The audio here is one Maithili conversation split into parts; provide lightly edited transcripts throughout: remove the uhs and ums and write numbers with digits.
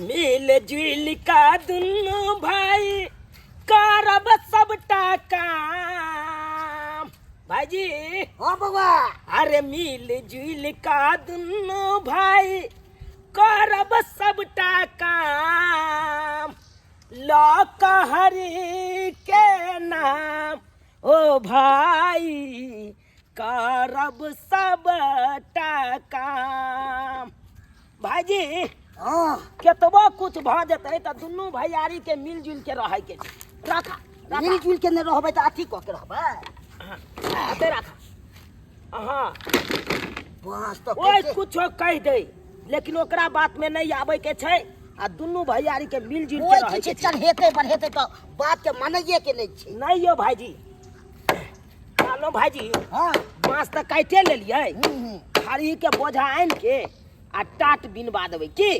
मिल जुल का दुनू भाई करब सबटा काम। भाईजी। हाँ बउआ। अरे मिल जुल का दुनू भाई करब सबटा काम, लऽ कऽ हरि के नाम ओ भाई करब सबटा काम। भाईजी। हाँ। केतबो कुछ भऽ जेतै तऽ दुनू भैयारी के मिलजुल के रहै के छै। राखा राखा। मिलजुल के नहि रहबै तऽ अथी कऽ के रहबै। एते राखा। हाँ। बाँस तऽ ओए कैसे- कुछो कहि दे लेकिन ओकरा बात में नहीं आबै के छै आ दुनू भैयारी के मिलजुल के कोइ रहै किछु के छै। चढ़ेतै बढ़ेतै तऽ बात के मानैये के नहि छै। नहीं यौ भाईजी। कहलहुँ भाईजी। हाँ। बाँस तऽ काटिए लेलियै। हम्म। खरही के बोझा आनि के आ टाट बिनबा देबै की?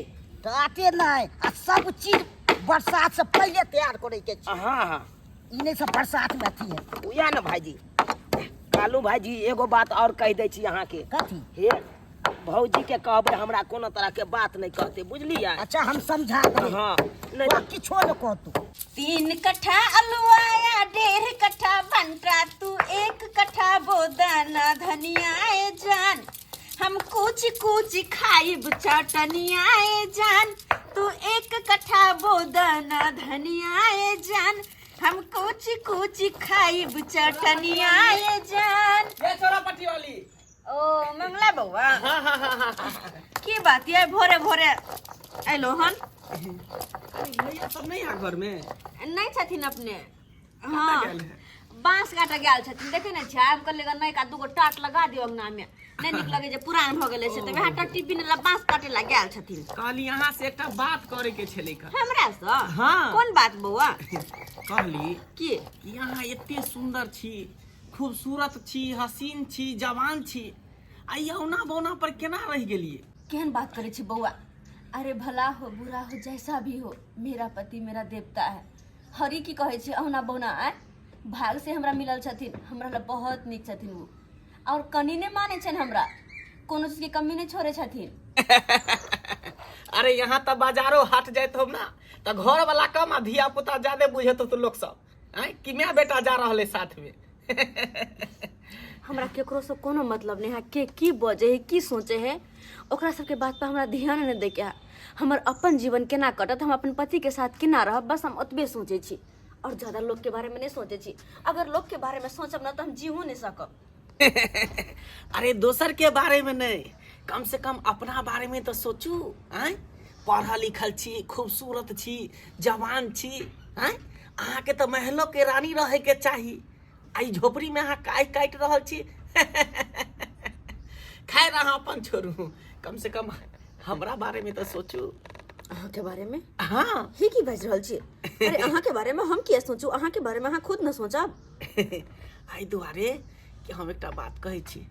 टाटे नहि आ सब चीज बरसात से पहिले तैयार करे के छै। हाँ हाँ। ई नहि सब बरसात में अथी है। उएह ने भाईजी। कालू भाईजी एगो बात और कहि दै छी अहाँके। कथी? हे भौजी के कहबै हमरा कोनो तरह के बात नहि कहतै, बुझलियै? अच्छा हम समझा देबै। हाँ, नहि तऽ किछो नहि कहतौ। 3 कट्ठा अलुआया 1.5 कट्ठा भंटा तू 1 कट्ठा बोदाना धनिया ए जान, हम कुछ कुछ खाइब चटनिया ए जान, तू 1 कट्ठा बोदाना धनिया ए जान, हम कुछ कुछ खाइब चटनिया ए जान। ये छोरा पट्टी वाली। ओ मंगला बउआ। की बात ये भोरे भोरे अयलो हन? अरे भैया सब नहीं है घर में? नहीं छथिन अपने। हाँ। गेल है? बांस काटे गेल छथिन, देखे ने छियै, आब कहलियै नहि का दूगो टाट लगा दियौ अंगना में, नहीं नीक लगे जे पुरान भऽ गेलै से, तऽ वएह टट्टी बिने ला बांस काटे ला गेल छथिन। कहली अहाँ से एकटा बात करे के छलै का। हमरा से? हाँ। कोन बात बउआ? कहली की? कि अहाँ एते सुंदर छी, खूबसूरत छी, हसीन छी, जवान छी, आ ई औना बौना पर केना रहि गेलियै? केहन बात करै छी बउआ? अरे भला हो बुरा हो जैसा भी हो, मेरा पति मेरा देवता है। हरी की कहै छै औना बौना? आय भाग से हमरा मिलल छथिन, हमरा लए बहुत नीक छथिन ओ, और कनी नहि मानै छनि हमरा, कोनो चीजके कमी नहि छोड़ै छथिन। अरे यहाँ तऽ बाजारो हाट जाइत होब ना तऽ घर वाला कम आ धिया पुता ज्यादे बुझैत होत लोक सब, आँय कि my बेटा जा रहल है साथ में। हमरा केकरो से कोनो मतलब नहीं है, के की बजे है की सोचे है ओकरा सबके बात पर हमरा ध्यान नहीं दे के है। हमर अपन जीवन केना कटत, हम अपन पति के साथ केना रहब, बस हम ओतबे सोचे छी और ज्यादा लोग के बारे में नहीं सोचे छी। अगर लोग के बारे में सोचब ना तो हम जीवो नहीं सकब। अरे दोसर के बारे में नहीं, कम से कम अपना बारे में तो सोचू। आँय पढ़ल लिखल छी, खूबसूरत छी, जवान छी, आँय अहाँके तऽ महलो के रानी रहे के चाही, आ ई झोपड़ी में अहाँ काटि काटि रहल छी। खैर अहाँ अपन छोड़ू, कम से कम हमरा बारे में तो सोचू। अहाँ के बारे में? हाँ। ही की बाजि रहल छी? अरे अहाँ के बारे में हम किया सोचू, अहाँ के बारे में अहाँ खुद न सोचब। एहि दुआरे कि हम एकटा बात कहै छी।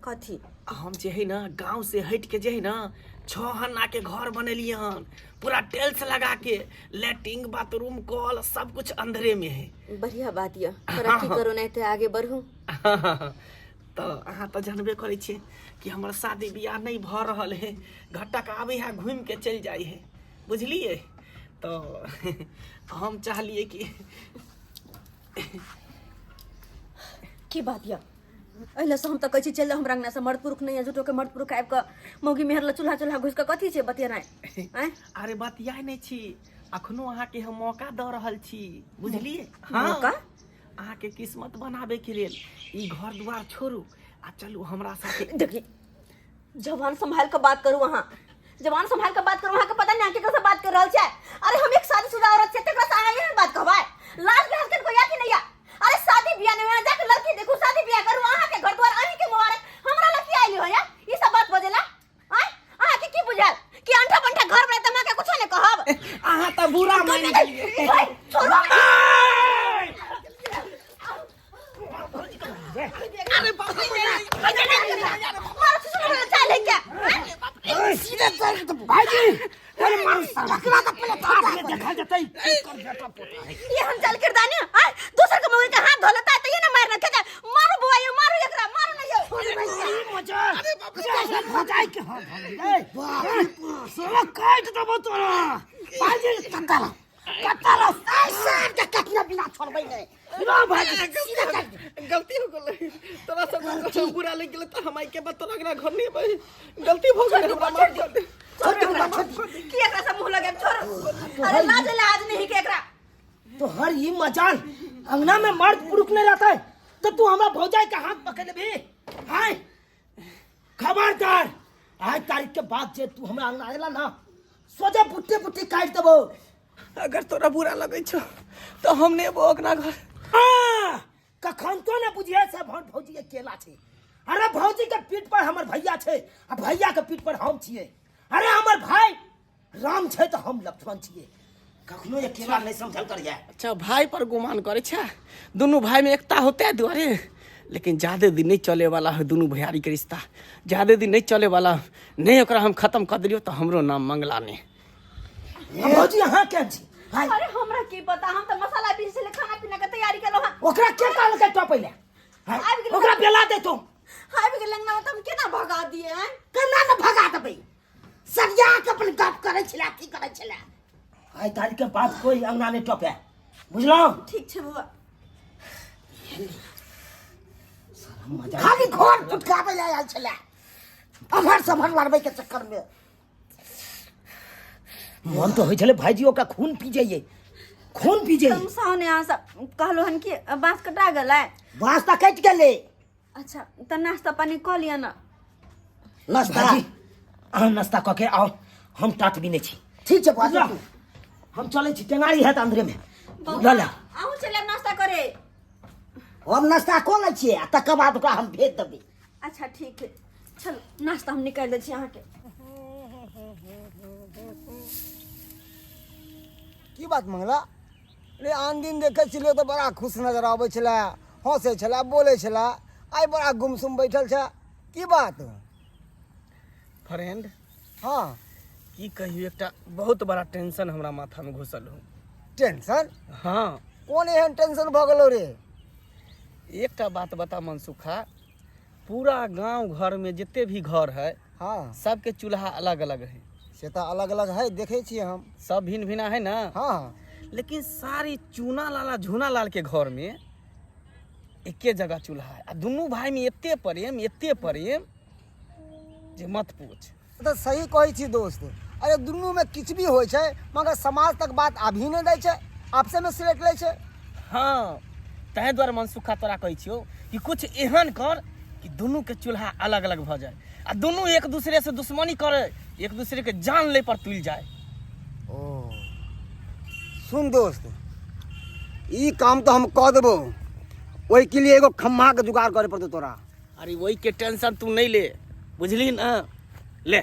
कथी? हम जे है ना गांव से हटि के जे है ना 6 अन्ना के घर बनेलिए हन, पूरा टाइल्स लगा के, लैट्रिन बाथरूम कल सब कुछ अंदरे में है। बढ़िया बात यऽ, तरक्की करू नहीं ते आगे बढ़ू। तऽ अहाँ तऽ जानबे करै छियै कि हमर शादी बियाह नहीं भऽ रहल है, घटक आबै है घूमि के चलि जाइ है, बुझलियै? तऽ हम चाहलियै कि की बात यऽ, एहि से हम तऽ कहै छी चलि जाउ हमरा अंगना से, मर्द पुरुख नहीं है, झूठो के मर्द पुरुख आबि कऽ मौगी मेहर लए चूल्हा चूल्हा घुसि कऽ कथी छै बतियेनाइ? आँय? अरे बतियाइ नहि छी, अखनो अहाँके हम मौका दऽ रहल छी, बुझलियै? हाँ। मौका? अहाँके किस्मत बनाबे के लेल ई घर दुआर छोड़ू आ चलू हमरा साथे। देखी जवान संभाल के बात करू, अहाँ जवान संभाल के बात करू, अहाँ के पता नहीं अहाँ केकरा से बात कर रहल छियै। अरे हम एक शादीशुदा औरत छियै, तेकरा से अहाँ एहन बात कहबै? लाज लिहाज के कोई या कि नहीं या? अरे शादी बियाह नहीं होया, जाके लड़की देखू, शादी बियाह करू, अहाँ के घर द्वार अहीं के मुबारक, हमरा लग की आइली हो या ई सब बात बजेला? आँय अहाँ के की बुझायल कि अंठा पंठा घर बनाए त हम अहाँ के कुछो नहीं कहब? अहाँ तऽ बुरा मानि गेलियै। ओए, छोड़ू। अरे बाप रे। मारो ससुर वाला चाल है क्या? सीधे दर्द भाईजी, अरे मारू साला, एकरा तऽ पहिले थाप में देखा जतै की कर बेटा पोता है। ये हम चल किरदानी, आय दूसर के मौगी के हाथ धो लेता है तो ये ना मारना खेता। मारो बुआ यो, मारो एकरा, मारो ना यो। मजा अरे बाप रे भजाई के हाथ ए बाप रे साला काट देबो तोरा भाईजी कत्ता कत्ता ऐसा के कटना बिना छोड़बै नहीं ना भाईजी सीधा काट दे। गलती हो गेलै तोरा सब बुरा लग गेलै तऽ हम आइ के बाद तोरा अंगना घर नहीं अबै गलती भऽ गेलै हमरा माफ कर दे छोड़ दे हमरा, छोड़ दे। की एकरा सब मुंह लगे छोड़ अरे लाज लाज नहीं के एकरा तो हर ई मजाल अंगना में मर्द पुरुष नहीं रहता है तो तू हमरा भौजाई का हाथ पकड़ लेबी हाय खबरदार आज तारीख के बाद जे तू हमरा अंगना आएला ना सोझे बुट्टी बुट्टी काट देबो अगर तोरा बुरा लगै छौ तऽ हम नहि अबो अंगना घर हाँ, कखन तो ने बुझिए से भौजी भौजी के केला छै अरे भौजी के पीठ पर हमर भैया छै आ भैया के पीठ पर हम छियै अरे हमर भाई राम छै तऽ हम लक्ष्मण छियै कखनो अकेला नहीं समझल करिए अच्छा भाई पर गुमान करे छे दुनू भाई में एकता होते दुआरे लेकिन ज्यादा दिन नहीं चले वाला है दुनू भैयारी के रिश्ता ज्यादा दिन नहीं चले वाला नहीं ओकरा हम खत्म कर दिलियो तो हमरो नाम मंगला नहीं भौजी अहाँ केहन छी भाई अरे हमरा की पता हम तो मसाला पीसे ले खाना पीना के तैयारी केलो हां ओकरा के कहलकै टपै ले आबि गेलै। ओकरा बेला दे तो आबि गेल अंगना में त हम केना भगा दिए हैं केना ने भगा देबै सरिया के अपन गप करै छलै की करै छलै आइ तारीख के बाद कोई अंगना नहीं टपे बुझलहुँ ठीक छै बौआ मजा खाली घर फुटकाबै लए आयल छलै अमहर सम्हर लड़बै के चक्कर में मन तो होइ छलै भाईजी ओकरा खून पी जाइए खून पी जाइए तुम सामने अहाँ सब कहलो हन कि बाँस कटा गेलै बाँस तऽ कटि गेलै अच्छा तऽ नाश्ता पानी कऽ लिअ ने नाश्ता भाईजी अहाँ नाश्ता कऽ के आउ हम टाट भी नहि छी ठीक छै बाजू बुझलहुँ? हम चलै छी टेंगारी हैत अंदरे बौआ, लऽ ले अहूँ चलब नाश्ता करे हम नाश्ता कऽ लै छियै आ तकर बाद ओकरा हम भेज देबै अच्छा ठीक है चलू नाश्ता हम निकालि दै छी अहाँके की बात मंगला रे आन दिन देखै छलियै तऽ बड़ा खुश नजर आबै छलै हँसै छलै बोलै छलै आइ बड़ा गुमसुम बैठल छै की बात फ्रेंड हँ की कहियो एकटा बहुत बड़ा टेंशन हमरा माथा में घुसल हो टेंशन हाँ कोन एहन टेंशन भऽ गेलौ रे एकटा बात बता मनसुखा पूरा गांव घर में जितने भी घर है हाँ सबके चूल्हा अलग अलग है से तऽ अलग अलग है देखै छियै हम सब भिन्न भिना है ना हाँ लेकिन सारी चूना लाल आ झूना लाल के घर में एके जगह चूल्हा है आ दुनू भाई में एते प्रेम एते प्रेम जे मत पूछ तऽ सही कहै छी दोस्त अरे दुनूमे किछु भी होइ छै मगर समाज तक बात आबही नहि दै छै आपसेमे सिलटि लै छै हाँ ताहि दुआरे मनसुखा तोरा कहै छियौ कि कुछ एहन कर कि दुनूके चूल्हा अलग अलग भऽ जाय आ दुनू एक दूसरे से दुश्मनी करे एक दूसरे के जान ले पर तुलि जाय ओ सुन दोस्त ई काम तऽ हम कऽ देबौ ओहिके लिए एगो खम्भाके जुगाड़ करे पड़तौ तोरा अरे वही के टेंशन तू नहीं ले बुझली ना ले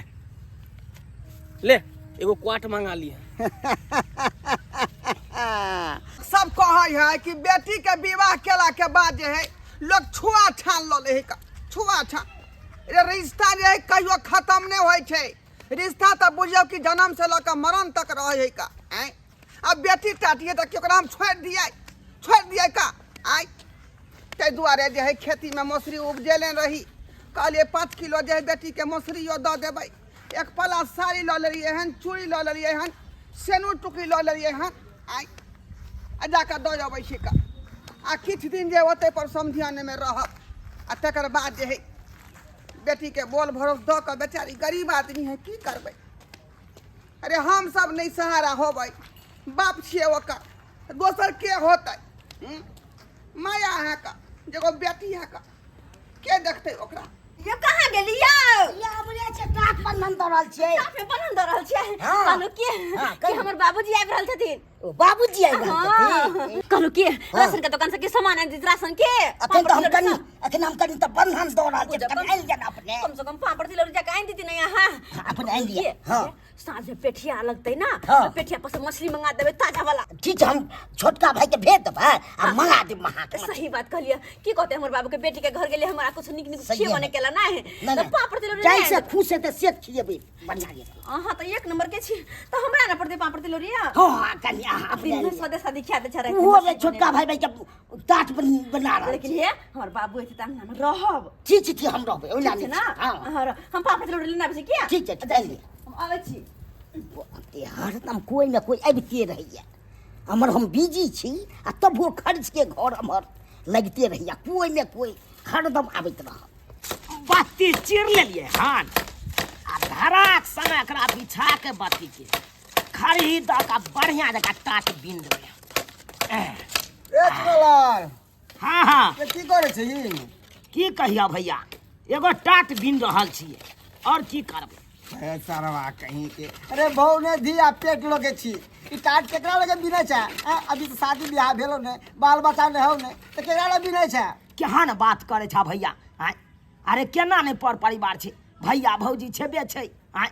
ले एगो क्वाट मंगा लिए सब कहै है कि बेटी के विवाह केला के बाद जे है लोग छुआ छान लऽ लै है का छुआ छान रे रिश्ता जे है कहियो खत्म नहि होइ छै रिश्ता तऽ बुझियौ कि जन्म से लऽ कऽ मरण तक रहै है का आँय आब बेटी टाटिए तऽ कि ओकरा हम छोड़ि दियै छोड़ि दियै का आँय ताहि दुआरे जे है खेतीमे मौसरी उपजेले रही कहलियै 5 किलो जे है बेटीके मौसरियो दऽ देबै एक पला साड़ी लऽ लेलियै हन चूड़ी लऽ लेलियै हन सेनूर टुकड़ी लऽ लेलियै हन आइ आ जाकऽ दऽ अबै छी कऽ आ किछु दिन जे ओतै पर समधियानेमे रहब आ तकर बाद जे है बेटीके बोल भरोस दऽ कऽ बेचारी गरीब आदमी है की करबै अरे हम सब नहि सहारा होबै बाप छियै ओकर दोसर के होतै हूँ? माया अहाँके जेगो बेटी अहाँके के देखतै ओकरा ये कहाँ गेली यौ ये हमरे छै टाट बंधन दऽ रहल छियै टाट में बन्हन दऽ रहल छियै हाँ। कहलहुँ की हाँ, कि कहियौ। हमर बाबूजी आबि रहल छथिन ओ बाबूजी आबि रहल छथिन हाँ। कहलहुँ की राशन के दोकान से की सामान आनि देत राशन के अखन तऽ हम पापड़ कनी तिलौरी सब। अखन हम कनी तऽ बंधन दऽ रहल छियै कनी आनि लिअ ने अपने कम से कम पापड़ तिलौरी जाके आनि देती ने यहाँ हाँ, अपने आनि लिअ की? हाँ साँझ में पेठिया लगतै ना हाँ। तऽ पेठिया पर से मछली मंगा देबै ताजा वाला ठीक छै हम छोटका भाई के भेज देबै आ मंगा देब अहाँके सही बात कहलियै की कहते हमर बाबू के बेटी के घर गेलियै हमरा कुछ नीक नीक सही खिएबो है। नहि केला ना है नहि तऽ पापड़ तिलौरी जाहि नहि से खुश हेतै से खिएबै बढ़िआँ जकाँ अहाँ तऽ एक नंबर के छी तऽ हमरा ना पड़तै पापड़ तिलौरी हँ हँ कनी अहाँ दिन भर सदे सादी खिया दे छै राति में ओहो मछली छोटका बनेबै। भाई भाई के टाट बना रहल लेकिन हे हमर बाबू एते त अंगना में रहब ठीक छै ठीक हम रहबै ओहि ठीक छै ना हाँ हाँ रह। हम पापड़ रोटी लेने आबै छी किया ठीक छै ठीक छै हम आबै छी बाप रे, हरदम कोइ ने कोइ अबिते रहैया हमर हम बिजी छी आ तबो खर्च के घर हमर लगिते रहैया कोइ ने कोइ हरदम आबैत रह बत्ती चीर लेलियै हन आ धराक समय एकरा बिछा के बत्ती के खरही दऽ कऽ बढ़िआँ जकाँ टाट बीन देबै। ए चुनालाल। हाँ हाँ। ये की करै छी? की कहिया भैया, एगो टाट बीन रहल छियै और की करबै। अरे सरवा कहीं के, अरे बहु ने धिया पेट लगे छी, ई टाट केकरा लगे बिनै छै? आ, अभी तऽ शादी बियाह भेलो ने, बाल बच्चा ने हौ ने, तऽ केकरा लगे बिनै छै? केहन बात करै छा भैया आँय? अरे केना नहि पर परिवार छै, भैया भौजी छेबे छै आँय?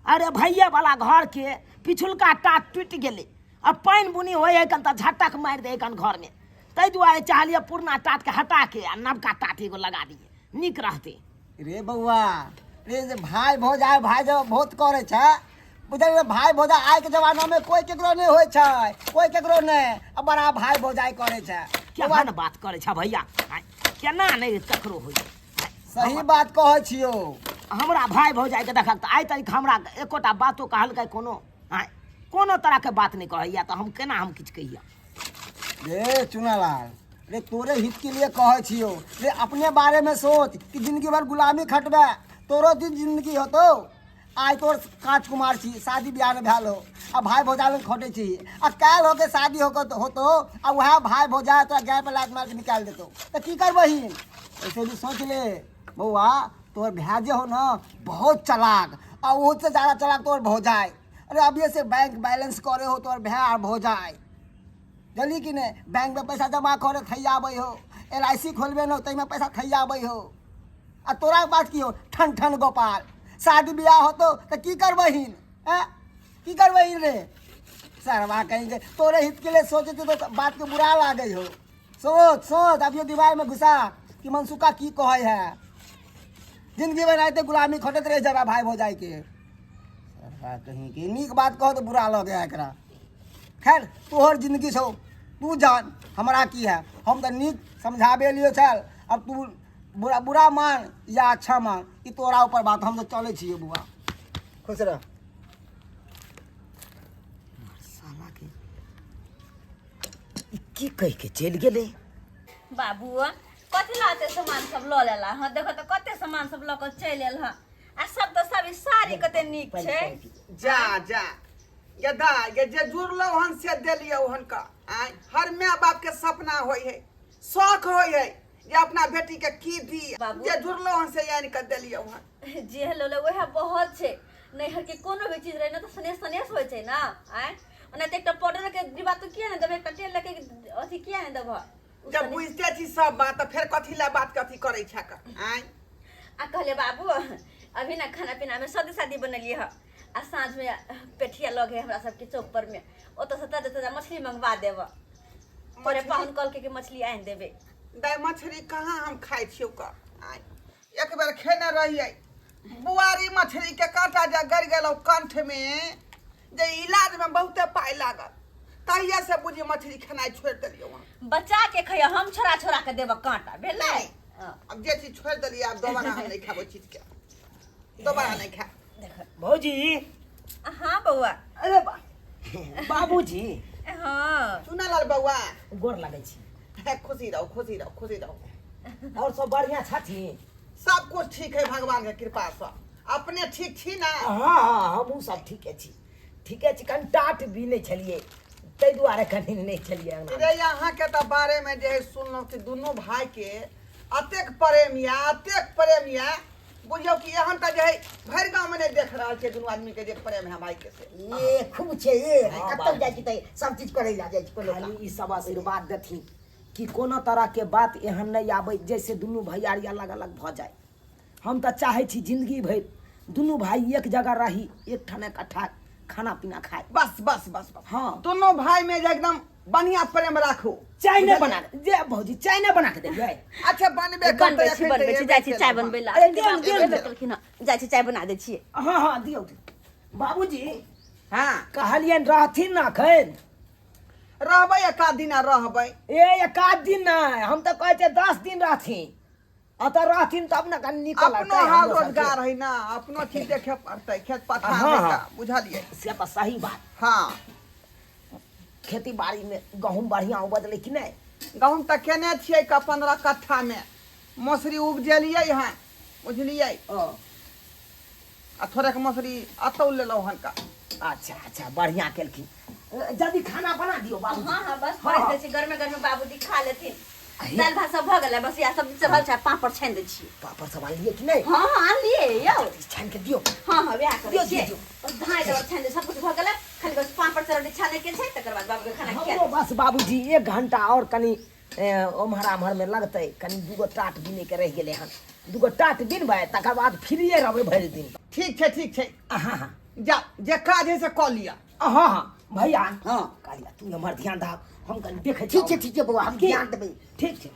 अरे भैया वाला घर के पिछुलका टाट टूटि गेलै आ पानि बुनी होइ है कन तऽ झटक मारि दै कन घरमे, ताहि दुआरे चाहलियै पुरना टाटके हटा के आ नवका टाट एगो लगा दियै, नीक रहतै। रे बौआ रे, जे भाई भौजाई भाई जब बहुत करे छै बुझल, भाई भौजाई आइ के जमाना में कोई केकरो नहीं होइ छै, कोई केकरो नहीं, आ बड़ा भाई भौजाई करे छै। केहन बात करे छै भैया आँय? केना नहि ककरो होइ? सही बात कहै छियौ। हमरा भाई भौजाई के देखक तऽ आइ तक हमरा एकोटा बातो कहलकै कोनो आँय, कोनो तरह के बात नहि कहैया, तऽ हम केना हम किछु कहिया? रे चुनालाल रे, तोरे हित के लिए कहै छियौ रे, अपने बारे में सोच कि जिंदगी भर गुलामी खटबे तोरो दिन जिंदगी होतो। आइ तोर काच कुमार छी, शादी बियाह नहि भेल हो आ भाई भौजाई लग खटै छी, आ काल्हि होके शादी होके होतो आ वएह भाई भौजाई तोरा गाय पर लात मारि के निकालि देतो तऽ की करबही? ऐसे भी सोच ले बौआ, तोहर भाय जे हो न बहुत चलाक, आ ओहो से ज्यादा चलाक तोहर भौजाई। अरे अभी से बैंक बैलेंस करे हो तोहर भाय और भौजाई, जानली कि नहीं? बैंक में पैसा जमा करे थैयाबै हो, एल I सी खोलबे न ताहिमे पैसा थैयाबै हो। आ तोरा बात की हो ठन ठन गोपाल, शादी बियाह होतो तऽ की करबहीन? हैं की करबहीन रे सरवा कहीं के, तोरे हित के लिए सोचे तो बात के बुरा लागे हो। सोच सोच अभियो दिमाग में घुसा कि मनसुखा की कहै है, जिंदगी बनाते गुलामी खटैत रह जाबा भाई भौजाई के। सरवा कहीं के नीक बात कहो तो बुरा लगे है एकरा। खैर तोहर जिंदगी छौ, तू जान, हमरा की है, हम तऽ नीक समझाबे लियो चल, अब तू बुरा बुरा मान या अच्छा मान ई तोरा ऊपर बात, हम तऽ चलै छियै बुआ, खुश रह। साला के ई की कहि के चलि गेलै? बाबू कथी ला एते सामान सब लऽ लेला? हँ देखो तऽ कते सामान सब लऽ कऽ चलि एल हँ, आ सब तऽ सब ई साड़ी कते नीक छै। जा जा गधा ये जे जुड़लो हन से देलियौ हन का आय, हर माय बाप के सपना होय है, शौक होय है जे अपना बेटी के की दी, बाबू। जे जुड़लो हन से आनि के देलियौ हन। जे लोले वएह बहुत छै, नैहर के कोनो भी चीज रहे ना तऽ सनेस सनेस होइ छै ना आय। ओना तऽ एकटा पाउडर के डिब्बा तू किया नहि देबह, एकटा तेल लके अथी किया नहि देबह? उ जब सनेस- बुझते छी सब बात तऽ फेर कथी लए बात कथी करै छै का आय? आ कहले बाबू अभी ना खाना पीना में सादी सादी बनेलिए ह, आ साँझ में पेठिया लगे हमरा सबके चौक पर में, ओतऽ से ताजा ताजा मछली मंगवा देब। तोरे पाहुन कहलकै कि मछली आनि देबै। दाइ मछली कहाँ हम खाइ छियौ का आय, एक बेर खेने रहियै बुआरी मछली के काँटा जे गड़ि गेलौ कंठ में, जे इलाज में बहुते पाइ लागल, तहिया से बुझी मछली खेनाइ छोड़ि देलियौ हन। बचा के खइया, हम छोड़ा छोड़ा के देब काँटा भेलै। नहि। अब जे चीज छोड़ि देलियै आब दोबारा हम नहि खायब, ओहि चीजके दोबारा नहि खायब। भौजी। हाँ बौआ। अरे बाबूजी। हाँ। चुनालाल बौआ। गोर लगै छी। हे, खुशी रहो, खुशी रहो, खुशी रहो। और सब बढ़िया छथिन? सब कुछ ठीक है भगवान के कृपा से। अपने ठीक छी ना? हाँ हाँ हमहूँ सब ठीके छी, ठीके छी। कनि टाट भी नहि छलियै ताहि दुआरे कनि नहि छलियै अंगना। रे यहाँ के तऽ बारे में जे है सुनलहुँ कि दुनू भाई के अतेक प्रेम या, अतेक प्रेम या, बुझियौ कि एहन तऽ जे है भरि गाँव में नहि देख रहल छै दुनू आदमी के जे प्रेम है भाई के से। ये खूब छै, ये हाँ, कतौ बाबू। जाइ छी तऽ सब चीज करै लए जाइ छी कोनो खाली ई सब आशीर्वाद देथिन कि कोनो तरह के बात एहन नहि आबै जैसे दुनू भैयारी अलग अलग भऽ जाय। हम तऽ चाहै छी जिंदगी भरि दुनू भाई एक जगह रही, एक ठाम इकट्ठा खाना पीना खाय। बस बस बस बस। हाँ। दोनों भाई में जे एकदम बढ़िया प्रेम राखू। चाय नहीं बना जे भौजी, चाय नहीं बना के देलियै? अच्छा बनबे बनबै करतै, छी, एखन बनबै तऽ छी, एबे जाइ छी चाय केलहुँ बनबै लए। अरे दियौ, दियौ, एबे दियौ। केलखिन हँ, जाइ छी चाय बना दै छियै। हाँ हाँ दियौ, दियौ। बाबूजी। हाँ। कहलियनि रहथिन ना एखन? रहबै एकाध दिना रहबै। ए एकाध दिन नहि, हम तऽ कहै छियै 10 दिन रहथिन। अतऽ रहथिन तब ने कनि नीको अपनो लगतै हाल हमरो सबके। रोजगार है ना, अपनो चीज देखे पड़तै, खेत पथार हाँ, है हाँ। का, बुझलियै? से तऽ सही बात। हाँ। खेती बाड़ी में गहूम बढ़िया उपजलै कि नहि? गहूम तऽ केने छियै का 15 कट्ठा में मौसरी उपजेलियै हन, बुझलियै? ओ आ थोड़ेक मौसरी अतौ लेलहुँ हन का। अच्छा अच्छा, बढ़िया केलखिन। जल्दी खाना बना दियौ बाबू। हाँ हाँ, बस हाँ, पड़ि हाँ। दै छी, गरमे गरमे बाबूजी खा लेथिन। अहे। दालि भात सब भऽ गेलै, बस इएह सब्जी चढ़ल छै, पापड़ छानि दै छी। पापड़ सब आनलियै कि नहि? हाँ हाँ, आनलियै यौ। छानि के दियौ। हाँ हाँ, वएह करै दियौ, छियै। दियौ। बस धाँइ देबै, छानि देबै, सब कुछ भऽ गेलै, खाली बस पापड़ चरौड़ी छानै के छै, तकर बाद बाबूके खाना खिया हमरो बस बाबूजी 1 घंटा और कनि ओम्हर आम्हर में लगतै, कनि 2 टाट बिनै के रहि गेलै हन, 2 टाट बिनबै तकर बाद फ्रीए रहबै भरि दिन। ठीक छै, ठीक छै। हाँ हाँ। जा, जे काज है से कऽ लिअ। हाँ हाँ भैया। हाँ। कहलियै तू एम्हर ध्यान दह, हम कनि देखै छी। ठीक छै, ठीक छै बौआ, हम की? ध्यान देबै। ठीक छै,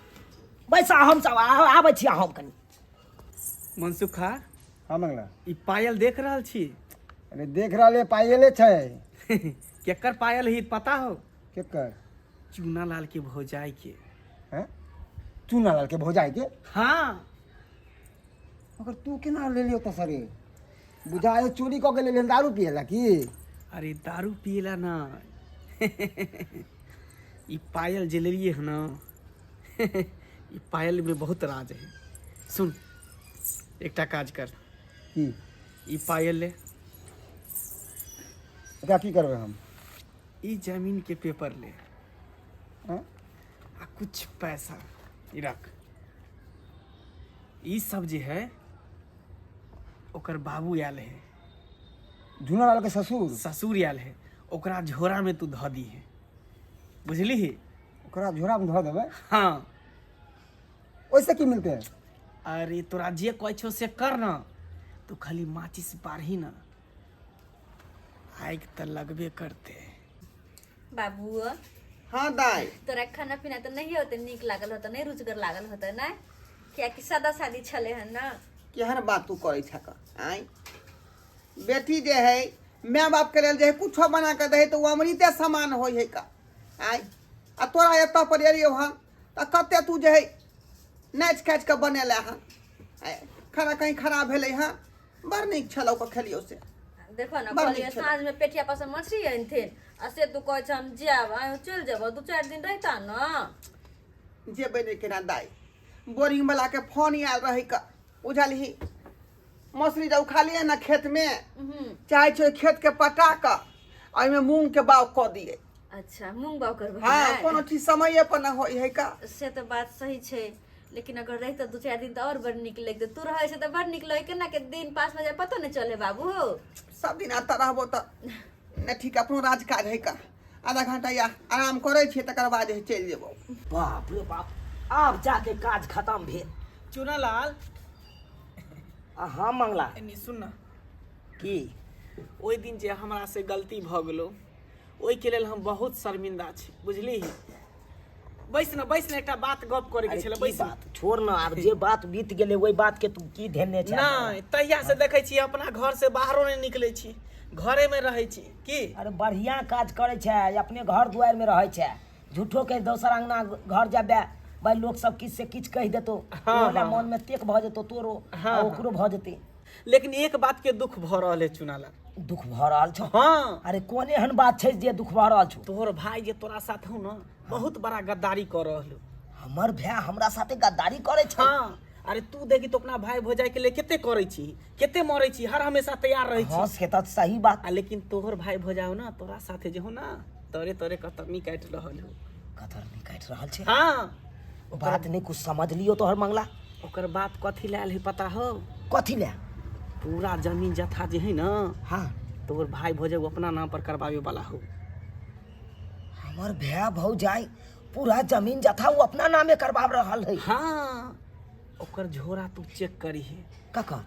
बैसा, हम सब आबै छी हम कनि। मनसुखा। हाँ मंगला। ई पायल देख रहल छी? अरे देख रहल है, पायले छै। केकर पायल ही पता हो? केकर? चूना लाल के भौजाई के। हैं? चूना लाल के भौजाई के? हाँ। मगर तू केना ले लियो तो सरे? बुझाए चोरी कऽ के ले लियो, दारू पियला की? अरे दारू पियला ना, ई पायल जे लेलिए है ना, ई पायल में बहुत राज है। सुन, एकटा काज कर। की? ई पायल ले। एकरा की करबै हम? ई जमीन के पेपर ले। हैं? आ कुछ पैसा ई रख। ई सब जे है ओकर बाबू आयल है, झूना लाल के ससुर। ससुर आयल है, ओकरा झोरा में तू धऽ दी है, बुझली ही? ओकरा झोरा में धऽ देबै? हाँ। ओहिसे की मिलते है? अरे तोरा जे कहै छौ से कर ना, तू खाली माचिस बारही ना, आगि तऽ लगबे करते। बाबू। हाँ दाई। तोरा खाना पीना तऽ नहीं होते नीक लागल होता, नहीं रुचगर लागल होता ना, कियाकि सादा सादी छले हन ना। केहन बात तू करै छक आँय? बेटी जे है माय बाप के लेल जे है कुछो बना के दे तऽ ओ अमृते समान होइ है का आँय? आ तोरा एतऽ पर एलियौ हन तऽ कते तू जे है नाचि काचि कऽ बनेले हन आँय? खाना कहीं खराब भेलै हँ? बड़ नीक छलौ कऽ खेलियौ से। देखो ना, बड़ कहलियै नीक छलै। साँझ में पेठिया पर से मछली अनथिन आ से तू कहै छ हम जायब, आइ चलि जेबो, 2-4 दिन रहिता ना। जेबै नहि केना दाइ, बोरिंग वाला के फोन आयल रहै का, बुझलही? मौसरी जब उखालिए ने खेत में, चाहे छै खेत के पटा कऽ ओहिमे मूंग के बाग कऽ दिए। अच्छा, मूंग बाग करबै? हाँ। नहि? कोनो चीज समये पर न होइ है का। से तऽ बात सही छै, लेकिन अगर रहितै 2-4 दिन तऽ आओर बड़ नीक लगतै। तू रहै छै तऽ बड़ नीक लगै, केना के दिन पास भऽ जाय पतो नहि चले बाबू। सब दिन एतऽ रहबो तऽ नहि ठीक, अपनो राज काज है का। आधा घंटा या आराम करै छियै तकर बाद जे चलि जेबो। बाप रे बाप, आब जाके काज खत्म भेल। चूनालाल। आ हाँ मंगला। एनी सुन ना। की? ओहि दिन जे हमरा से गलती भऽ गेलो ओहिके लेल हम बहुत शर्मिंदा छी, बुझली? बैस ने, बैस ने, एकटा बात गप करे के अरे छलै। की बैस ने। बात छोड़ ना, आब जे बात बीत गेलै ओहि बात के तू की धेने छै? नहि, तहिया से देखै छी अपना घर से बाहरो नहि निकलै छी, घरे में रहै छी की। अरे बढ़िया काज करै छै, अपने घर दुआरि में रहै छै। झूठो के दोसर अंगना घर जाबे भाई लोग सब किछु से किछु कहि देतो, हाँ, ओला हाँ। मन में तेक भऽ जेतो तोरो, हाँ, आ हाँ। ओकरो भऽ जेतै। लेकिन एक बात के दुख भऽ रहल है चुनाला। दुख भऽ रहल छौ? हाँ। अरे कोन एहन बात छै जे दुख भऽ रहल छौ? तोहर भाई जे तोरा साथ हौ ना, बहुत बड़ा गद्दारी कऽ रहल हौ। हमर भाय हमरा साथे गद्दारी करै छै? हाँ। अरे तू देखी तो अपना भाई भौजाई के लिए कते करै छी, कते मरै छी, हर हमेशा तैयार रहै छी। हाँ से तऽ सही बात। आ लेकिन तोहर भाई भौजाई हो ना तोरा साथे जे हो ना तोरे तोरे कतरनी काटि रहल हो। कतरनी काटि रहल छै? हाँ। बात नहीं कुछ समझ लियो तोहर मंगला। ओकर बात कथी लायल है पता हो? कथी ले? पूरा जमीन जथा जे है ना, हाँ, तोहर भाई भौजाई अपना नाम पर करवावे वाला हो। हमर भाई भौजाई पूरा जमीन जथा वो अपना नामे करवा रहल है? हाँ, ओकर झोरा तू चेक करी है। ककर?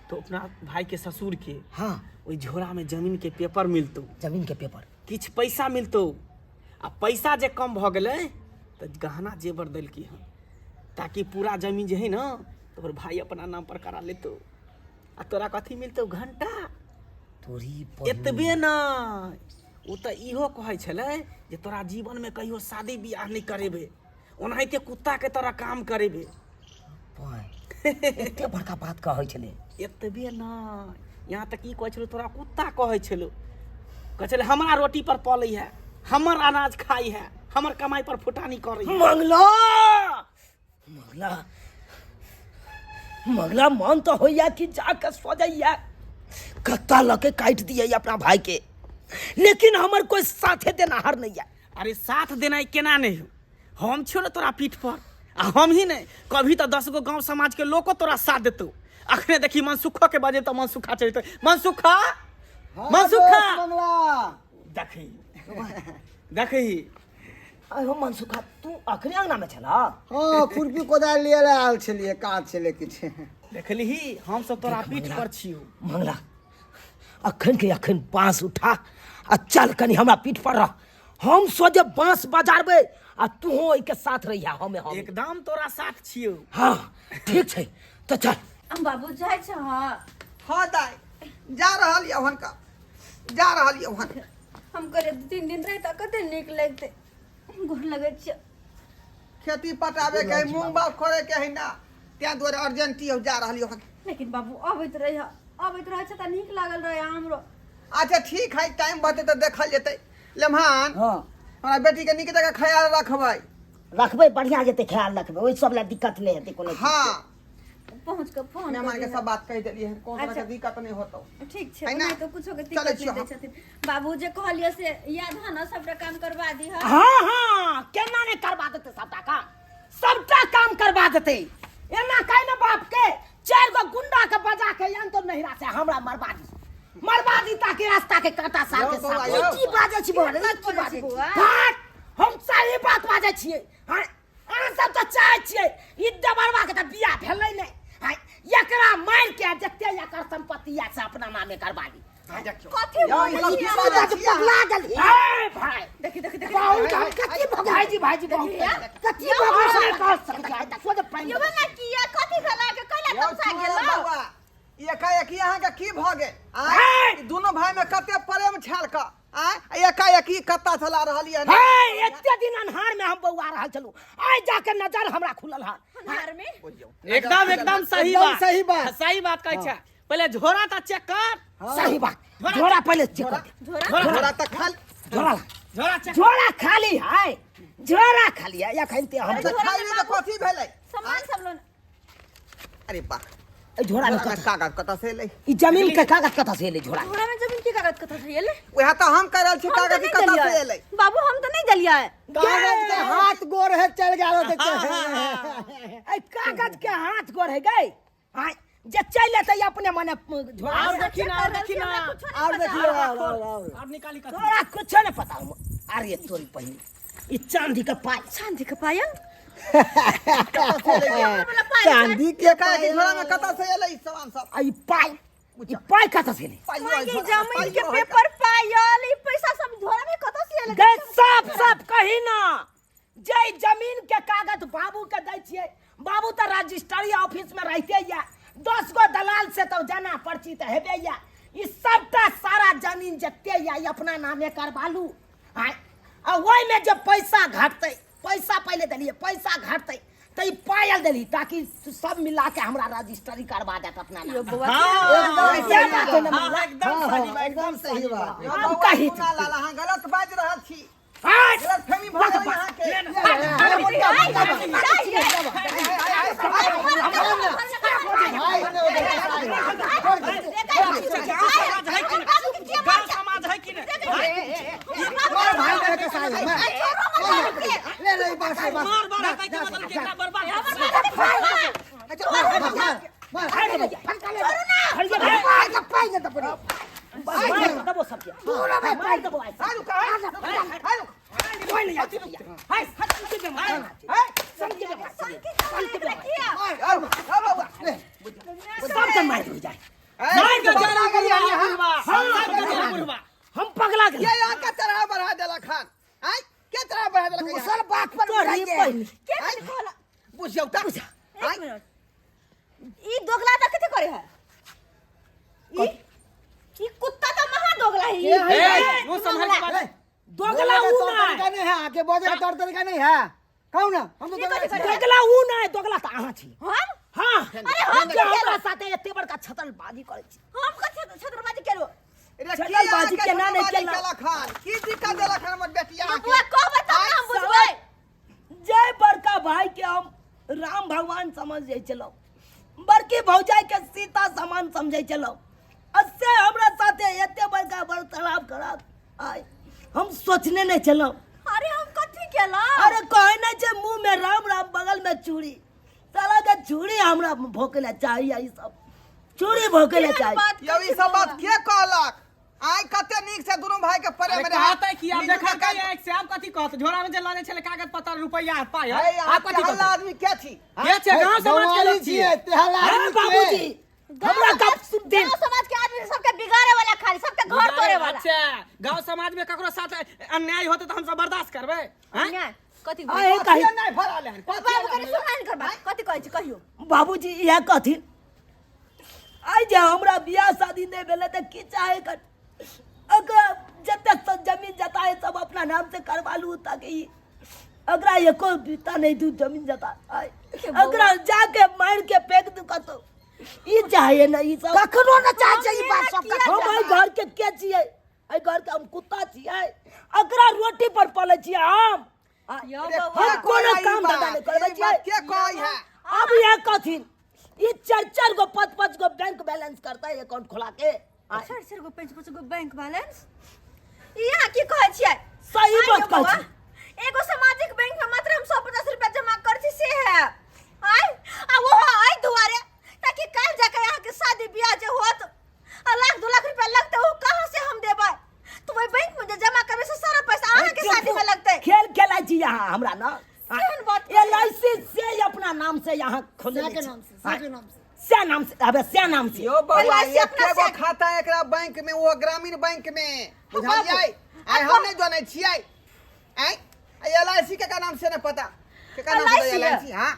तो अपना भाई के ससुर के। हाँ। ओहि झोरा में जमीन के पेपर मिलतो। जमीन के पेपर, किछु पैसा मिलतो, आ पैसा जे कम भऽ गेलै तऽ गहना जेवर देलकी हन ताकि पूरा जमीन जे है ना तोहर भाई अपना नाम पर करा लेतो आ तोरा कथी मिलतो? घंटा। तोरी एतबे ना, ओ तऽ इहो कहै छलै जे तोरा जीवनमे कहियो शादी बियाह नहि करेबै, ओनाहिते कुत्ताके तरह काम करेबै। एते बड़का बात कहै छलै? एतबे नहि, यहाँ तक ई कहै छलै तोरा कुत्ता कहै छलै, कहै छलै हमरा रोटी पर पलै है, हमर अनाज खाइ है, हमर कमाई पर फुटानी करै है। मंगला मंगला मंगला, मन तो होइया कि जाके सोजैया कत्ता लके काटि दिए अपना भाई के, लेकिन हमर कोई साथे देनाहर नहीं है। अरे साथ देनाइ केना नहि हो, हम छियौ ने तोरा पीठ पर, आ हम ही नहि कभी तऽ 10 गो गाँव समाज के लोको तोरा साथ देतौ। अखने देखी मनसुखो के बजे तऽ मनसुखा चलतै। मनसुखा, मनसुखा, मंगला देखी देखी। अरे मनसुखा, तू अखने अंगना में छला? हाँ, खुरपी कोदारि लिए लए आयल छलियै, काज छलै किछु। देखलिही, हम सब तोरा पीठ पर छियौ। मंगला, अखन के अखन बांस उठा आ चल कनी हमरा पीठ पर रह, हम सोझे बांस बजारबै आ तू ओहिके साथ रहिया। हमे हम एकदम तोरा साथ छियौ। हाँ ठीक छै, तऽ चल। हम बाबू जाइ छ? हाँ हाँ दाइ, जा रहल यऽ हुनका, जा रहल यऽ हुनका। हम करे 2-3 दिन रहे तऽ कते नीक लगतै। गोर लगै छियै। खेती पटाबे के है, मूंग बाग करे के है ना, तें दुआरे अर्जेंटी हो जा रहल यऽ। लेकिन बाबू अबैत रहे, अबैत रहे छै तऽ नीक लागल रहे हमरो। अच्छा ठीक है, टाइम बचतै तऽ देखल जेतै। लेमहान। हाँ। हमरा बेटी के नीक जगह ख्याल रखबै। रखबै, बढ़िया जेतै ख्याल रखबै, ओहि सब लए दिक्कत नहि हेतै कोनो चीज के। हाँ। पहुँच के फोन मेहमान के कऽ सब बात कहि देलियै हन, कोनो तरह के अच्छा। दिक्कत नहि होतौ। ठीक छै। है ना? ओनाहि तऽ कुछो के चलै दिक्कत छियौ नहि दै हम। छथिन बाबू, जे कहलियै से याद है ना? सबटा काम करवा दी है। हाँ हाँ, केना नहि करवा देतै, सबटा काम, सबटा काम करवा देतै। एना कहि ने बाप के 4 गो गुंडा के बजा के आन तो नहिरा से हमरा मरवा दी, मरवा दी, ताकि रास्ता के कांटा सार के यौ बौआ, साफ। यौ। की बाजै छी बौआ रे, बात की बाजै बाजै छी छी? बौआ? भाट, हम सही बात बाजै छियै। हाँ, अहाँ सब तऽ चाहै छियै ई देवरवा के तऽ बियाह भेलै नहि, हाँ, एकरा मारि के जते एकर संपत्ति यऽ से अपना नामे करवा ली। कथी यौ, बोलै ई सब छी की अहाँ? बाजै छी अहाँ? पगला गेलही। ए भाई, देखी देखी देखी। बहुत हम कथी भगवान भाईजी, भाईजी बहुत कथी यौ, भगवान हम नहि कह सकै छी, सोझे पानि यौ ना किया कथी भेला के कैला यौ तमसा चुना गेलो? बौआ, एकाएकी अहाँके की भऽ गेल? आँय? हे! ई दुनू भाई में कते प्रेम छल क, आँय? आ एकाएकी कत्ता चला रहल यऽ? हे, एते दिन अन्हार में हम बौआ रहल छलहुँ, आइ जाके नजर हमरा खुलल हन। अन्हार में? एकदम एकदम सही एकदम बात, सही बात। सही बात कहै छै। पहिले झोरा तऽ चेक कर। सही बात, झोरा पहिले चेक कर। झोरा? झोरा तऽ खाली। झोरा झोरा चेक। झोरा खाली है, झोरा खाली है एखन ते हम। तऽ खाली तऽ कथी भेलै? सामान सब लोन। अरे वाह, ए झोरा में झोरा में कतऽ कागज कतऽ से एलै? ई जमीन के कागज कतऽ से एलै झोरा में? झोरा में जमीन के कागज कतऽ से एलै? वएह तऽ हम कहि रहल छी, हम तऽ कागज नहि कतऽ से देलियै एलै? बाबू, हम तऽ नहि देलियै। कागज के हाथ गोर है, चल गेल होतै। ए कागज के हाथ गोर है गई, आय जे चलि एतै अपने मने झोरा और से। देखी ना, और देखी ना। हमरा कुछो और नहीं पता। देखियो, और और और और निकाली कथी? तोरा कुछो नहीं पता हम। अरे तोरी पहिनी ई चांदी के पाई। चांदी के पायल? चांदी के एकाएकी झोरा में कतऽ से एलै ई सामान सब? आ ई पाई, ई पाई कतऽ से एलै? पाइयो माय है के झोरा में, जमीन के पाइयो है। पेपर, पायल, ई पैसा सब झोरा में कतऽ से एलै? गै साफ साफ कही ना, जे जमीन के कागज बाबू के दै छियै, बाबू तऽ रजिस्ट्री ऑफिस में रहिते या, 10 गो दलाल से तो जाना परिचित हेबे या, ई सबटा सारा जमीन जते या ई अपना नामे करवा लू। आँय, आ ओहिमे जे पैसा घटतै, पैसा पहिले देलियै, पैसा घटतै तऽ ई पायल देली ताकि सब मिला के हमरा रजिस्ट्री करवा देत अपना नाम। यौ बौआ। हाँ, इएह बात है ना हाँ, मंगला? एकदम सही बात, एकदम सही बात। यौ हम बौआ, कही चुना लाल, अहाँ गलत बाजि रहल छी। आँय, गलतफहमी भऽ गेल अहाँके। गाँव समाज है कि नहीं? भाई रह के साथ में ले ले, बस बस। मार मार है कि मतलब केकरा बर्बाद मार मार। मार देबो सबके, मार देबो आइ। कोई नहीं आती भैया। हाय, सबके बेमार है, सबके बेमार, सबके बेमार, सबके मार हो जाए। मार के जरा बुढ़वा, सबके जरा बुढ़वा। हम पगला गेल। ये यहाँ के चढ़ा बढ़ा देलक हन, आँय? के चढ़ा बढ़ा देलक यहाँ? दोसर बात पर तोरी उड़ाइए। पहिनी। बुझियौ तऽ, आँय? ई दोगला तऽ कथी करे है ई? ई कुत्ता तो महा दोगला है के है? ए, मुंह संभाल के बात दोगला बोले ऊ के तौर ना तरीका नहीं है आके बोले के तौर तरीका नहीं है कहू ना हम तो ये कथी दोगला करै? दोगला ऊ ना दोगला तऽ अहाँ छी हम हाँ अरे हम जे हमरा साथे एते बड़का छतरबाजी करै छी हम कथी छतरबाजी केलहुँ रे की छतरबाजी अहाँके केना नहि छतरबाजी केलहुँ? केलक हन? की दिक्कत देलक हन हमर बेटिया के? बबुआ कहबै तब ने हम बुझबै जय बड़का भाई के हम राम भगवान समझ जाइ छलहुँ बड़की भौजाई के सीता समान समझै छलहुँ आ से हमरा साथे एते बड़का वार्तालाप करत आय हम सोचने नहि छलहुँ अरे हम कथी केलहुँ अरे कहै नहि छै मुँह में राम राम बगल में चूड़ी साला के चूड़ी हमरा भोकै लए चाही ई सब चूड़ी भोकै लए चाही बात यौ ई सब बात के कहलक आइ कते नीक से दुनू भाई के प्रेम अरे रहे कहते कि आब मिलजुल देखल के के एक से आब कथी कहत झोरा में जे लने छले कागज पत्तर रुपैया पाई हे, आब कथी हल्ला कहत आदमी के छी के छै गांव समाज के लोग छियै तेहला अरे आदमी बाबूजी हमरा गप सुन गांव समाज के आदमी सबके बिगाड़े वाला खाली सबके घर तोड़े वाला अच्छा गांव समाज में ककरो साथ अन्याय होते तो हम सब बर्दाश्त करबै हैं? अन्याय कथी आहे कही नहीं फराले हन बाबू कनी सुना नहीं करबा कथी कहै छी कहियो बाबूजी इएह कहथिन आइ जे हमरा बियाह शादी नहि भेलै तऽ की चाहे कर ओकरा जते सब जमीन जता है सब अपना नाम से करवा लू ताकि ई ओकरा एको बीता नहीं दू जमीन जता आइ ओकरा जाके मार के फेंक दू कतौ ई चाहे ना ई सब कखनो न चाहे छै ई बात सब हम एहि घर के के छियै एहि घर के हम कुत्ता छियै ओकरा रोटी पर पलै छियै हम यौ अरे बौआ हम कोनो के काम कहै धंधा ई नहि करबै बात? ई बात छियै के कहै है अब यह कथिन ये चार चार गो पाँच पाँच गो बैंक बैलेंस करता है अकाउंट खोला के चार चार गो पाँच पाँच गो बैंक बैलेंस ई अहाँ की कहै छियै सही आइ बात यौ कहै बौआ, छी। एगो सामाजिक बैंक में मात्र हम 150 रुपया जमा कर छी से है आय आ वो आइ दुआरे ताकि काल जाके अहाँ के शादी बियाह जे होत आ लाख दू लाख रुपया लगते वो कहाँ से हम देबै तो वही बैंक में जे जमा करबै से सारा पैसा अहाँ के शादी में लगते खेल खेलाइ छी यहाँ हमरा ना केहन बात एल I सी से अपना नाम से यहाँ खोले के नाम से, से के नाम से। से नाम से अबे से नाम से यो बौआ LIC अपना एके गो से- खाता है एकरा बैंक में वो ग्रामीण बैंक में बुझलियै आइ हम बाबू। नहि जनै छियै आइ एल I सी के का नाम से नहि पता के का नाम से LIC L I सी हाँ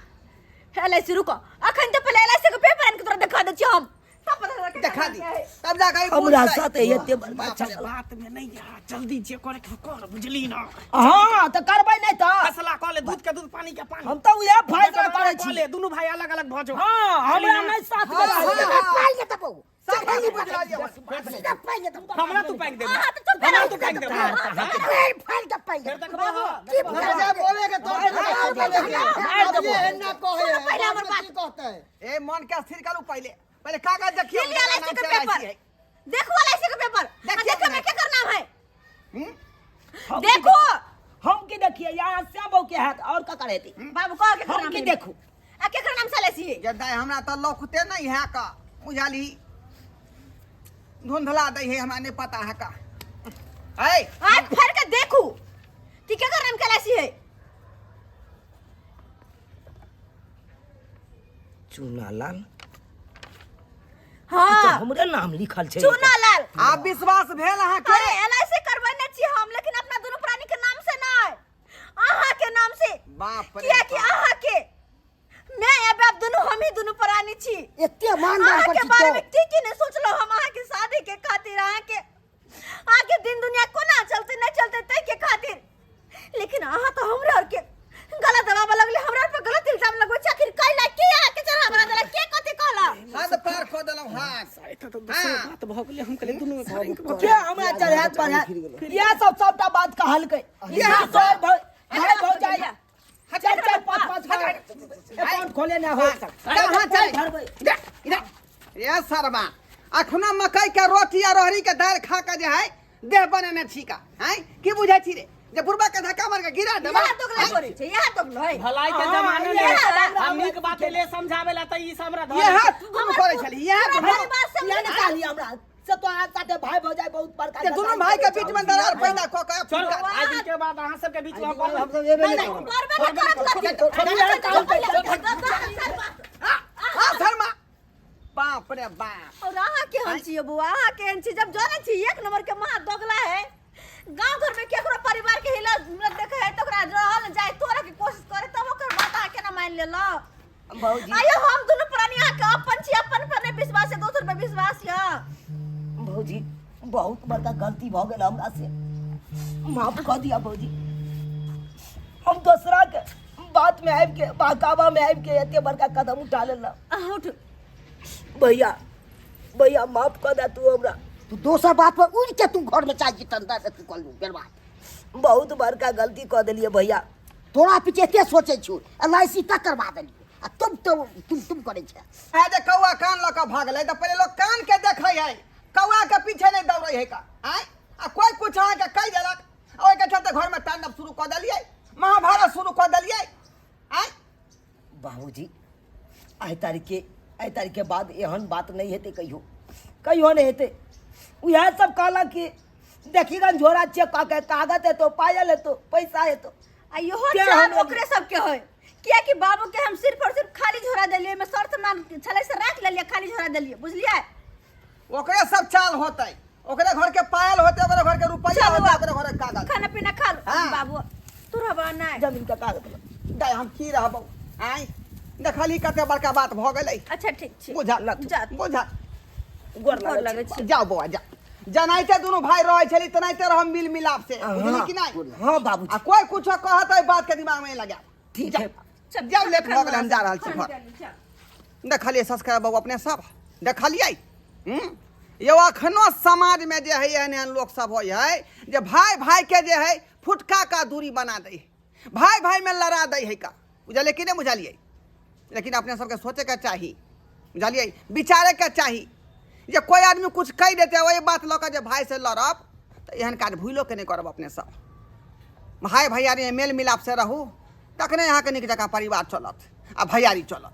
एल I सी रुको अखन तो पहले एल I सी के पेपर आनि के तोरा देखा दै छियौ हम तब पता चलतै केकर देखा नाम दी से है। तब जाके ई हमरा बुझतै। साथे एते बर्बाद बाप रे छल बात में नहीं जा जल्दी जे करे के कर बुझली ना हाँ तऽ करबै नहि तऽ फैसला कऽ ले दूध के दूध पानी के पानी हम तऽ उएह फैसला करै कऽ छी ले दुनू भाई अलग अलग भऽ जो हाँ हमरा नहि साथ में हाँ, रहै। हाँ, हाँ। पाइ लेतै बौ सब बात बुझि रहलियै हन। सीधा पाइ लेतै हमरा तू पैंक देबे अहाँ तऽ चुप हमरा रहू। तू पैंक देबे फेर फाड़ि के पाइ फेर लेतै देखबो की बुझल जा बोले के तौर तरीका बोले के मार अब देबो। ये एना कहे सुनो है पहिले हमर बाद में बात। की कहते ए मन के स्थिर करू पहिले पहिले कागज देखियौ ये लिया केकरा एल I नाम सी के से LIC paper है। देखो एल I सी के पेपर आ देखियौ देखो में ने। केकर नाम है हम्म? हम की देखो हम की देखिए यहाँ श्याम बाबू के हाथ और का करे थी बाबू कह केकर हम नाम की है? देखू आ केकर नाम से एल I सी है जे दाइ हमरा तऽ लौकते नहीं है का बुझलही धुंधला दै है हमरा नहीं पता है का ऐ आज फाड़ के देखू कि केकर नाम के एल I सी है चूनालाल हाँ तऽ हमरे नाम लिखल छै चूना लाल आब विश्वास भेल अहाँके अरे एल I सी करबेने छी हम लेकिन अपना दुनू प्राणी के नाम से नहीं अहाँ के नाम से बाप रे किया कि बाप। अहाँ के मैं आ बाप दुनू हम ही दुनू प्राणी छी एते मान दान अहाँ पर के छी बारे तो में की की नहीं सोचलो हम अहाँ के शादी के खातिर अहाँ के आगे दिन दुनिया कोना चलते नहीं चलते तै के खातिर लेकिन अहाँ तो हमरा और के गलत दबाव लगले हमरा पर गलत इल्जाम लगबै छै आखिर कैला के अहाँ के चढ़ा बना देला के कथी कहला हद पार कऽ देलहुँ हाथ एतऽ तऽ दोसर बात भऽ गेलै हम कहलियै दुनू में के हमरा चढ़ात बढ़ात इएह सब सबटा बात कहलकै इएह सब भाई भौजाई चार चार पाँच पाँच अकाउंट खोले ना हो कहाँ चल भरबै इधर ये सरबा अखनो मकई के रोटी आ रोहरी के दालि खा के जे है देह बनेने छी का हैं की बुझै छी रे जे बुढ़बा के धक्का मार के गिरा देबा इएह दोगला करै छै इएह दोगला है भलाई के हाँ, जमाना इएह में हम नीक बात ले समझावे ला त ई सब हमरा धर इएह दुनू करै छली इएह पूरा दुनू परिवार से इएह ने कहलियै हमरा से तो अहाँ साथे भाई भौजाई बहुत बड़का जे दुनू भाई के बीच में दरार पैदा कऽ के चल आज दिन के बाद अहाँ सबके बीच में हम हम सब एबे नहि करब। करबे न करब कथी हां धर्मा बाप रे बाप और अहाँ केहन छियै बौआ अहाँ केहन छी जब जानै छी एक नंबर के महा दोगला है गांव घर में केकरो परिवार के हिला देखे है तो ओकरा रहल जाय तोरा के कोशिश करे तब ओकर बात अहाँ केना मान लेलो भौजी आयो हम दुनू प्राणी अहाँ के अपन छी अपन पर नहीं विश्वास है दोसर पर विश्वास यऽ भौजी बहुत बड़का गलती भऽ गेल हमरा से, माफ कऽ दिया भौजी। हम दोसरा के बात में आबि के, बहकावा में आबि के एते बड़का कदम उठा लेलहुँ। अहाँ उठू। भैया, भैया माफ कऽ दे तू हमरा। तू दोसर बात पर उड़ के तू घर में चाहे तंदा से तू कलू बर्बाद। बहुत बड़का गलती कऽ देलियै भैया। तोरा पीछे एते सोचै छु, एल I सी तक करवा देलियै आ तुम तो तुम तुम करै छै। है जे कौआ कान लऽ कऽ भागलै तऽ पहिले लोक कान के देखै है, कौआ के पीछे नहि दौड़ै है का। आँय, आ कोइ कुछ अहाँके कहि देलक आ ओहिके चलते घरमे तांडव शुरू कऽ देलियै, महाभारत शुरू कऽ देलियै। आँय बाबूजी, आइ तारीख के, आइ तारीख के बाद एहन बात नहि हेतै, कहियो कहियो नहि हेतै। उएह सब कहलक कि देखी गन झोरा चेक कऽ के कागज हेतौ, पायल हेतौ, पैसा हेतौ। आ इहो के चाल हम ओकरे सबके होय, कियाकि बाबू के हम सिर्फ और सिर्फ खाली झोरा देलियै, ओहिमे शर्त मान छलै से राख लेलियै, खाली झोरा देलियै, बुझलियै? ओकरे सब चाल होतै, ओकरे घर के पायल होतै, ओकरे घर के रुपैया चलू होतै, आब। ओकरे घर के कागज। खाना पीना खा लो। हाँ। बाबू तू रहबा नहि? जमीन के कागज ल। दाइ हम की रहबौ? आँय देखली कते बड़का बात भऽ गेलै। अच्छा ठीक छै। बुझा जा। बुझा। गोर गोर लागै लगै छी। छी। जाओ बौआ जा, जनाइते दुनू भाई रहै छली तेनाहिते रहब मिल मिलाप से, बुझली कि नहि? हाँ बाबूजी। आ कोई कुछो कहत ओहि बात के दिमाग में नहीं लगायब। ठीक है। चल, जाओ, लेट भऽ गेलै, हम जा रहल छी खाना घर। खा ली, चल। देखलियै संस्कार बाबू अपने सब देखलियै। यौ अखनो समाज में जे है एहन एहन लोक सब होइ है जे भाई भाई के जे है फुटका का दूरी बना दै है, भाई भाई में लड़ा दै है का, बुझलियै कि नहि बुझलियै? लेकिन अपने सबके सोचे के चाही, बुझलियै, विचारे के चाही जे कोई आदमी कुछ कहि देतै ओहि बात लऽ कऽ जे भाई से लड़ब तऽ एहन काज भूलो के नहि करब। अपने सब भाई भैयारी मेल मिलाप से रहू तखने अहाँके नीक जकाँ परिवार चलत आ भैयारी चलत।